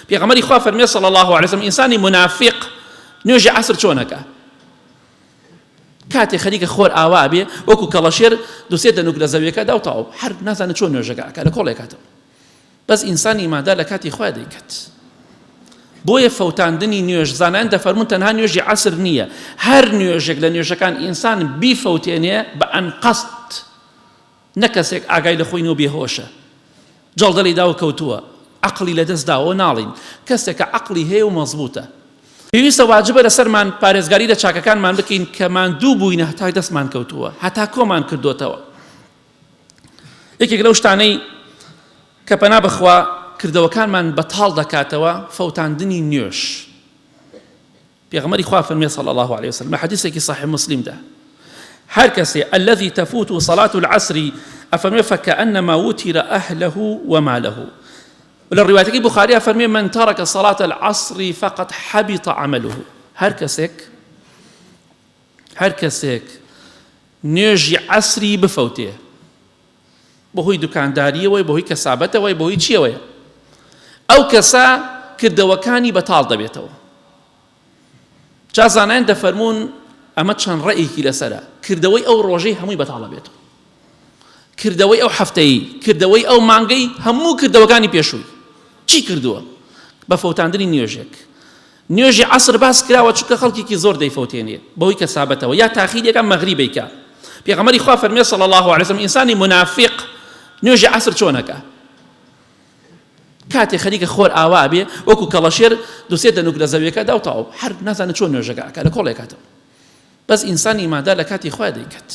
پێغەمبەری خوا فەرمێ صلی الله علیه وسلم ئینسانی منافق نوێژی عەسر چۆن ئەکا؟ کاتێ خەریکە خۆر ئاوا بێ وەکو کەڵەشێر دوسێ دەنوک لە زەویەکە دا و تەواو هەر نازانێت چۆن نوێژەکە ئەکا لە کۆڵێکاتەوە. بەس ئینسان ئیماندار لە کاتی خۆیا دەیکات. بۆیە فەوتاندنی نوێژ زانایان دەفەرموون تەنها نوێژی عەسر نییە، هەر نوێژێک لە نوێژەکان ئینسان بیفەوتێنێ بە ئەنقەست نە کەسێک ئاگای لە خۆی نیە و بێهۆشە جەڵدە لێی داوە کەوتووە عەقڵی لە دەست داوە ناڵین کەسێکە عەقڵی هەیە و مەزبوتە. پێویستە واجبە لەسەرمان پارێزگاری لە چاکەکانمان بکەین کە ماندوو بووینە هەتا دەستمان کەوتووە هەتا کۆمان کردۆتەوە. یەکێک لەو شتانەی کە پەنا بەخوا کردەوەکانمان بەتاڵ دەکاتەوە فەوتاندنی نوێژ. پێغەمبەری خوا فەرمی صلی الله علیه وسلم لە حەدیثێکی صحیح مسلمدا هەر کەسێ الذي تفوت صلاة العصر ئەفەرمێ فكأنما وتر أهله وماله لە ڕیوایەتەکەی بخاری فەرمێ من ترك صلاة العصر فقد حبط عمله هەر کەسێک هەر کەسێک نوێژی عەسری بفەوتێ بەهۆی دوکانداریەوەی بەهۆی کەسابەتەوەی بەهۆی چیەوەیە ئەو کەسە کردەوەکانی بەتاڵ دەبێتەوە. جا زانایان دەفەرموون ئەمە چەند ڕەئێکی لەسەرە، کردەوەی ئەو ڕۆژەی هەمووی بەتاڵ دەبێتەوە، کردەوەی ئەو هەفتەی، کردەوەی ئەو مانگەی، هەموو کردەوەکانی پێشووی چی کردووە بە فەوتاندنی نوێژێک. نوێژی عەسر باس کراوە چونکە خەڵکێکی زۆر دەیفەوتێنێ بەهۆی کەسابەتەوە یا تاخیرێکە مەغریبێکە. پێغەمبەری خوا فەرمێ صلی الله علیه وسلم ئینسانی منافق نوێژی عەسر چۆن ئەکا؟ کاتێ خەریکە خۆر ئاوا بێ وەکو کەڵەشێر دوسێ دەنوک لە زەویەکە دا و تەواو هەر نازانێت چۆن نوێژەکە ئەکا لە کۆڵێکاتەوە. بەس ئینسان ئیماندار لە کاتی خۆیا دەیکات.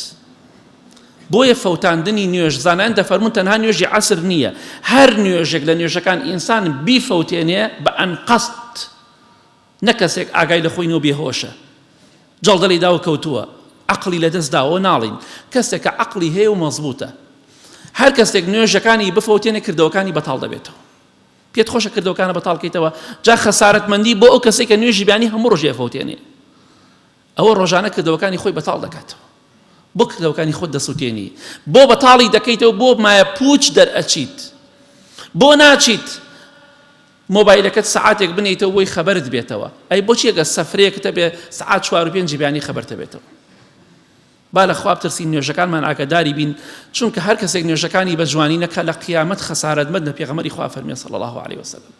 بۆیە فەوتاندنی نوێژ زانایان دەفەرموون تەنها نوێژی عەسر نییە، هەر نوێژێک لە نوێژەکان ئینسان بیفەوتێنێ بە ئەنقەست نە کەسێک ئاگای لە خۆی نیە و بێهۆشە جەڵدە لێی داوە کەوتووە عەقڵی لە دەست داوە ناڵین کەسێکە عەقڵی هەیە و مەزبوتە هەر کەسێک نوێژەکانی بفەوتێنێ کردەوەکانی بەتاڵ دەبێتەوە. پێت خۆشە کردەوەکانە بەتاڵ کەیتەوە؟ جا خەسارەتمەندی بۆ ئەو کەسەی کە نوێژی بەیانی هەموو ڕۆژێ ئەفەوتێنێ. ئەوە ڕۆژانە کردەوەکانی خۆی بەتاڵ دەکاتەوە. بۆ کردەوەکانی خۆت دەسوتێنی؟ بۆ بەتاڵی دەکەیتەوە؟ بۆ مایە پوچ دەرئەچیت؟ بۆ ناچیت مۆبایلەکەت سەعاتێک بنێیتەوە بۆی خەبەرت بێتەوە؟ ئەی بۆچی ئەگەر سەفرەیەکت هەبێ سەعات چوار و پێنجی بەیانی خەبەرت هەبێتەوە؟ با لە خوا بترسین نوێژەکانمان ئاگاداری بین چونکە هەر کەسێک نوێژەکانی بە جوانی نەکا لە قیامەت خەسارەتمەندە پێغەمبەری خوا فەرمی صلی الله علیه وسلم.